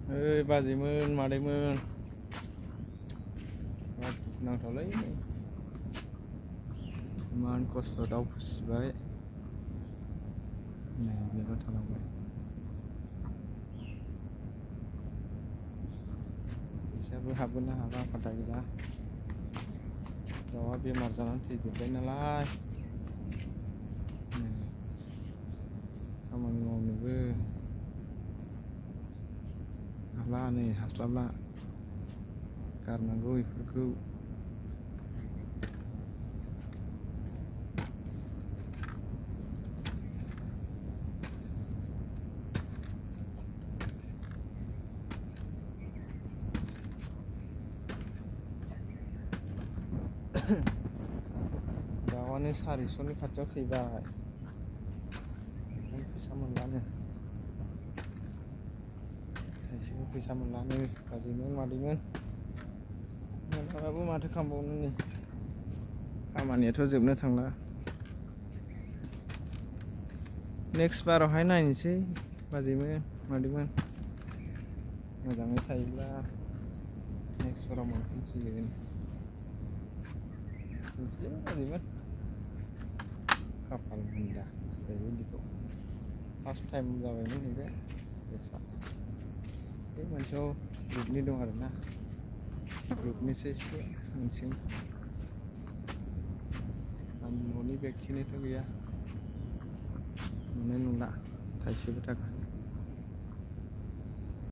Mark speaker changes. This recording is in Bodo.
Speaker 1: ओइ बाजैमोन मादैमोन बिराद दुखुनांथावलै इमान खस्थ' दाउ फिसिबाय नै बेल' थालांबाय फैसाबो हाबगोन ना हाला फात्ता गैला दाउआ बेमार जानानै थैजोब्बाय नालाय खामानि मावनोबो हाला नै हास्लाबला गारनांगौ बेफोरखौ दाउआनो 400नि खाथियाव थैबाय फैसा मोनलानो थाइसेबो फैसा मोनलानो बाजैमोन मादैमोन मोनाबाबो माथो खालामबावनो नै खामानियाथ' जोबनो थांला नेक्स्ट बारावहाय नायनोसै बाजैमोन मादैमोन मोजाङै थायोब्ला नेक्स्ट बाराव मोनफिनसिगोन बाजैमोन खाफाल मोनदा बेबायदिखौ फार्स्ट टाइम जाबायमोन नैबे गोसा बे मोनसेयाव ग्रुपनि दं आरोना ग्रुपनिसो एसे मोनसिगोन न'नि बेक्तिनिथ' गैया मोननाय नंला थाइसेबो थाखा